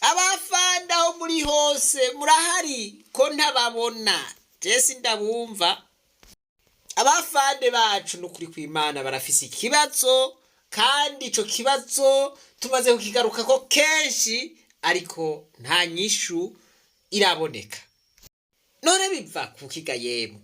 Abafande aho muri hose murahari ko ntababona? Jesi ndabumva. Abafande bacu n'ukuri kw'Imana barafise ikibazo, kandi ico kibazo tumaze kukigarukako kenshi, ariko nta nyishu iraboneka. None biva kukiga yemwe?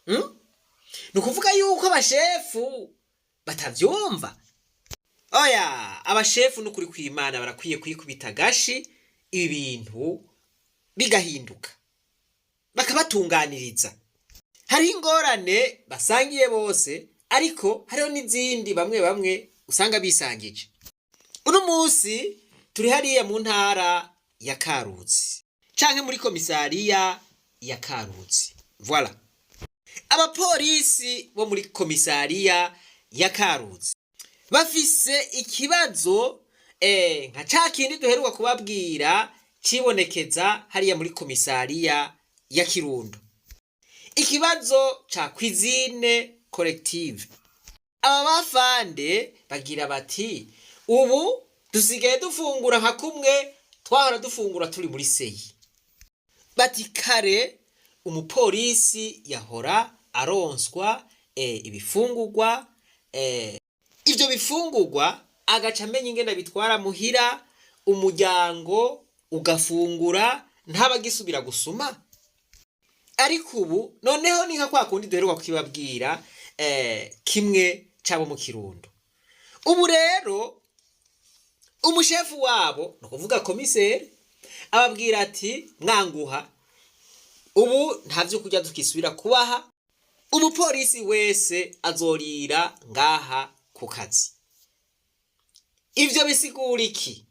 Ni ukuvuga yuko abashefu batavyumva? Oya, abashefu n'ukuri kw'Imana barakwiye kwikubita agashi, ibi bintu bigahinduka, bakabatunganiriza. Hariho ingorane basangiye bose, ariko hariho n'izindi bamwe bamwe usanga bisangije. Uno munsi turi hariya mu ntara ya Karuzi canke muri komisariya ya Karuzi. Voilà, abapolisi bo muri komisariya ya Karuzi bafise ikibazo nka ca kindi duheruka kubabwira cibonekeza hariya muri komisariya ya Kirundo, ikibazo ca cuisine collective. Aba bafande bagira bati: "Ubu dusigaye dufungura nka kumwe twahora dufungura turi muri CI." Bati kare umupolisi yahora aronswa ibifungurwa, ivyo bifungurwa agaca amenya ingene bitwara muhira, umuryango ugafungura, ntabagisubira gusuma. Ariko ubu noneho ni nka kwa kundi duheruka kukibabwira, kimwe cabo mu Kirundo. Ubu rero umushefu wabo, ni ukuvuga komiseri, ababwira ati: "Mwanguha, ubu nta vyo kurya tukisubira kubaha, umupolisi wese azorira ngaha ku kazi." Ivyo bisigura iki?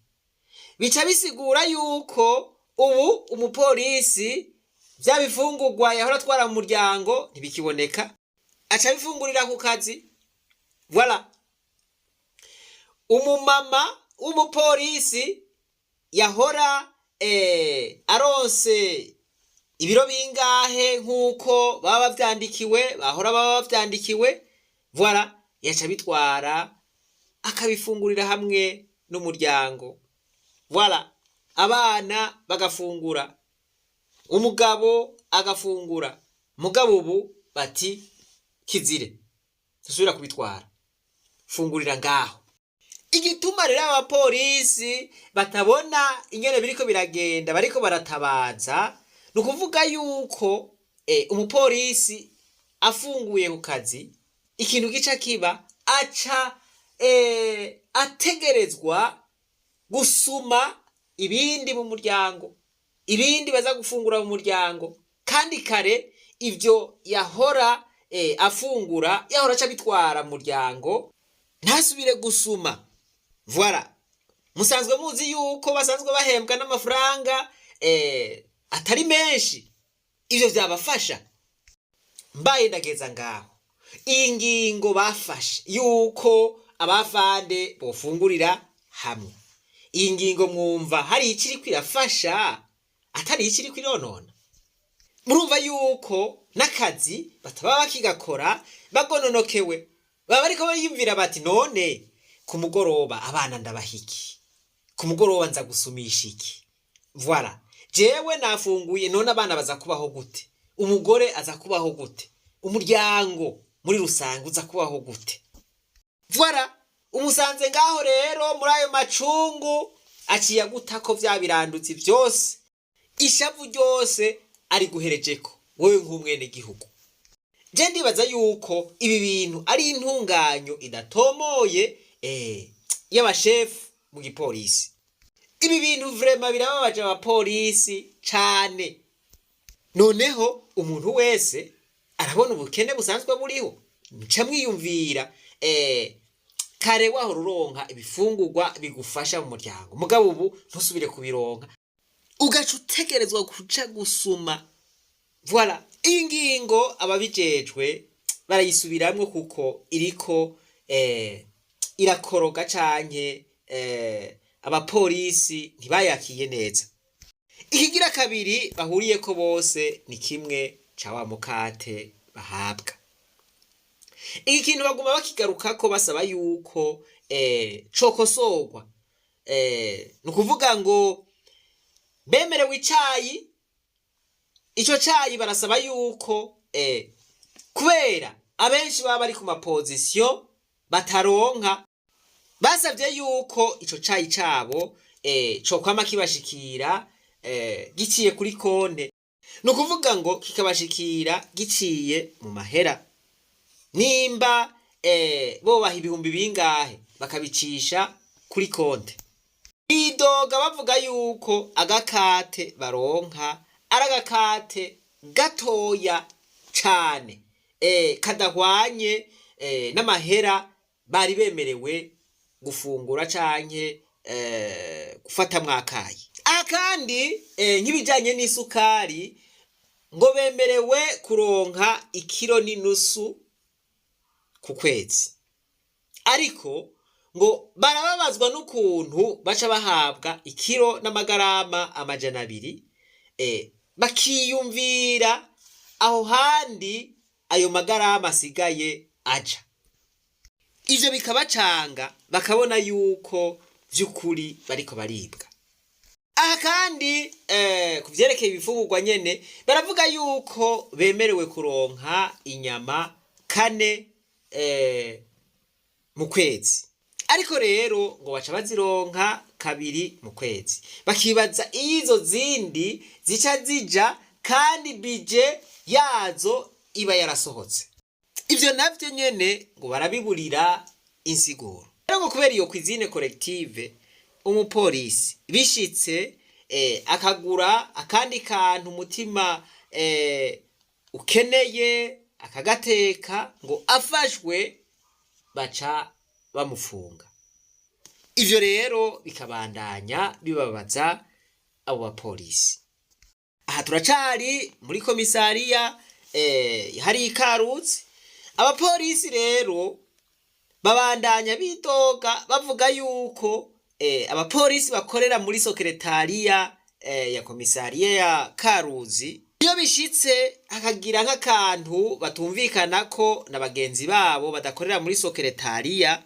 Bica bisigura yuko ubu umupolisi vya bifungurwa yahora atwara mu muryango ntibikiboneka, aca abifungurira ku kazi. Voilà, umumama w'umupolisi yahora aronse ibiro bingahe nk'uko baba bavyandikiwe, bahora baba bavyandikiwe, voilà, yaca bitwara akabifungurira hamwe n'umuryango. Voilà, abana bagafungura, umugabo agafungura. Mugabo ubu bati: "Kizire, dusubira kubitwara, fungurira ngaho." Igituma rero abapolisi batabona ingene biriko biragenda, bariko baratabaza, ni ukuvuga yuko umupolisi afunguye ku kazi, ikintu gica kiba, aca ategerezwa gusuma ibindi mu muryango, ibindi baza gufungura mu muryango. Kandi kare ivyo yahora afungura yahora aca bitwara mu muryango, ntasubire gusuma. Voilà, musanzwe muzi yuko basanzwe bahembwa n'amafaranga atari menshi, ivyo vyabafasha. Mbaye ndageza ngaho, iyi ngingo bafashe yuko abafande bofungurira hamwe, iyi ngingo mwumva hari ikiriko irafasha atari ikiriko ironona? Murumva yuko n'akazi bataba bakigakora bagononokewe, baba bariko bariyumvira bati: "None ku mugoroba abana ndabaha iki? Ku mugoroba nza gusumisha iki? Voilà, jewe nafunguye, none abana baza kubaho gute? Umugore aza kubaho gute? Umuryango muri rusange uza kubaho gute?" Voilà, umusanze ngaho rero muri ayo macungu, aciye agutako vya birandutsi vyose, ishavu ryose ari guherejeko wowe nk'umwene gihugu. Je ndibaza yuko ibi bintu ari intunganyo idatomoye y'abashefu mu gipolisi. Ibi bintu vraiment birababaje abapolisi cane. Noneho umuntu wese arabona ubukene busanzwe buriho, muca mwiyumvira, kare wahora uronka ibifungurwa bigufasha mu muryango, mugabo ubu ntusubire kubironka, ugaca utegerezwa kuja gusuma. Voilà, iyi ngingo ababijejwe barayisubiramwo, kuko iriko irakoroga canke abapolisi ntibayakiye neza. Ikigira kabiri bahuriyeko bose ni kimwe ca wa mukate bahabwa. Iki kintu baguma bakigarukako, basaba yuko cokosorwa. Ni ukuvuga ngo Bemerewe icayi, ico cayi barasaba yuko kubera abenshi baba bari ku ma positions bataronka, basavye yuko ico cayi cabo cokwama kibashikira giciye kuri konte, ni ukuvuga ngo kikabashikira giciye mu mahera. Nimba bobaha ibihumbi bingahe, bakabicisha kuri konte. Bidoga bavuga yuko agakate baronka ari agakate gatoya cane, kadahwanye n'amahera bari bemerewe gufungura canke gufatamwo akayi. Aha kandi nk'ibijanye n'isukari, ngo bemerewe kuronka ikiro n'inusu ku kwezi, ariko ngo barababazwa n'ukuntu baca bahabwa ikiro n'amagarama 200, bakiyumvira aho handi ayo magarama asigaye aja. Ivyo bikabacanga, bakabona yuko vy'ukuri bariko baribwa. Aha kandi ku vyerekeye ibifungurwa nyene, baravuga yuko bemerewe kuronka inyama kane mu kwezi, ariko rero ngo baca bazironka kabiri mu kwezi, bakibaza iyo izo zindi zica zija kandi budget yazo iba yarasohotse. Ivyo navyo nyene ngo barabiburira insiguro. Rero ngo kubera iyo cuisine collective, umupolisi bishitse akagura akandi kantu umutima ukeneye akagateka, ngo afashwe baca bamufunga. Ivyo rero bikabandanya bibabaza abo bapolisi. Aha turacari muri komisariya hari ikarutsi. Abapolisi rero babandanya bidoga bavuga yuko abapolisi bakorera muri secrétariat ya komisariya ya Karuzi, iyo bishitse hakagira nk'akantu batumvikanako na bagenzi babo badakorera muri secrétariat,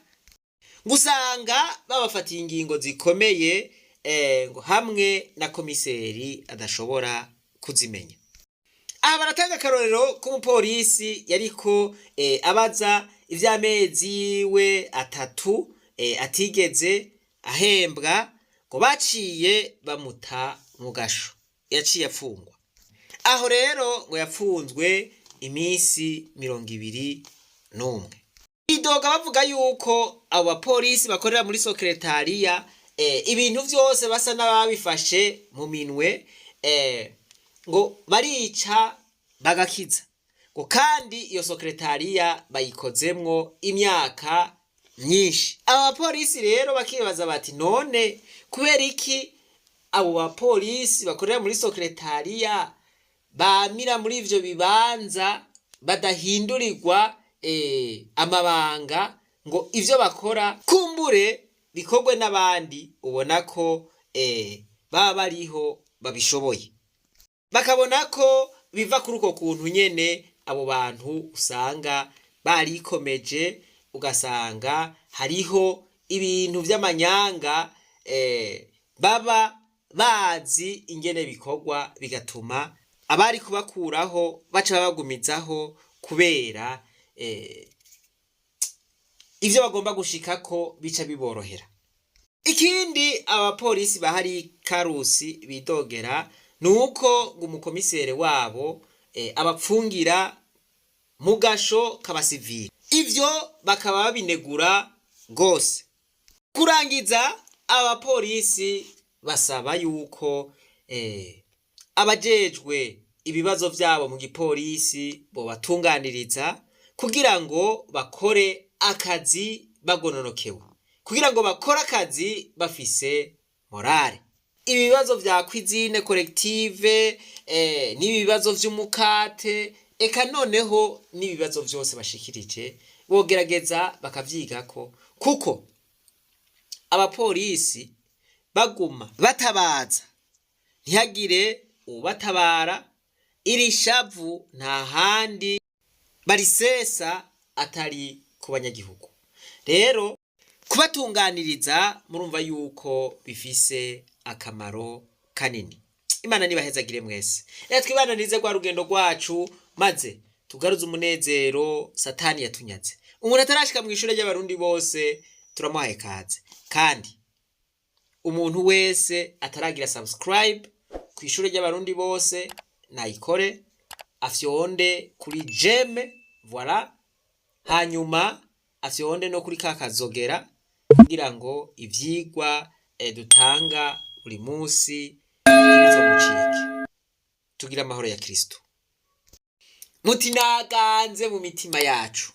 ngo usanga babafatiye ingingo zikomeye, ngo hamwe na komiseri adashobora kuzimenya. Aha baratanga akarorero k'umupolisi yariko abaza ivy'amezi yiwe 3 atigeze ahembwa, ngo baciye bamuta mu gasho, yaciye afungwa. Aho rero ngo yapfunzwe iminsi 21. Idoga bavuga yuko abo bapolisi bakorera muri secrétariat ibintu vyose basa n'ababifashe mu minwe, ngo barica bagakiza, ngo kandi iyo secrétariat bayikozemwo imyaka myinshi. Aba bapolisi rero bakibaza bati: "None kubera iki abo bapolisi bakorera muri secrétariat bamira muri ivyo bibanza badahindurirwa amabanga, ngo ivyo bakora kumbure bikorwe n'abandi ubona ko baba bariho babishoboye?" Bakabona ko biva kuri uko kuntu nyene abo bantu usanga barikomeje, ugasanga hariho ibintu vy'amanyanga baba bazi ingene bikorwa, bigatuma abari kubakuraho baca babagumizaho kubera ivyo bagomba gushikako bica biborohera. Ikindi abapolisi bahari Karusi bidogera ni uko ngo umukomisere wabo abapfungira mu gasho k'abasivili, ivyo bakaba babinegura gose. Kurangiza, abapolisi basaba yuko abajejwe ibibazo vyabo mu gipolisi bobatunganiriza kugira ngo bakore akazi bagononokewe, kugira ngo bakore akazi bafise morale. Ibibazo vya cuisine collective n'ibibazo vy'umukate, eka noneho n'ibibazo vyose bashikirije, bogerageza bakavyigako, kuko abapolisi baguma batabaza ntihagire ubatabara. Iri shavu nta handi barisesa atari ku banyagihugu. Rero kubatunganiriza murumva yuko bifise akamaro kanini. Imana nibahezagire mwese. Reka twibananize rwa rugendo rwacu, maze tugaruze umunezero Satani yatunyaze. Umuntu atarashika mu ishure ry'Abarundi bose, turamuhaye kaze. Kandi umuntu wese ataragira subscribe ku ishure ry'Abarundi bose, nayikore, afyonde kuri j'aime, voilà, hanyuma afyonde no kuri ka kazogera kugira ngo ivyigwa dutanga buri munsi ntibizomucike. Tugire amahoro ya Kristo. Muti naganze mu mitima yacu.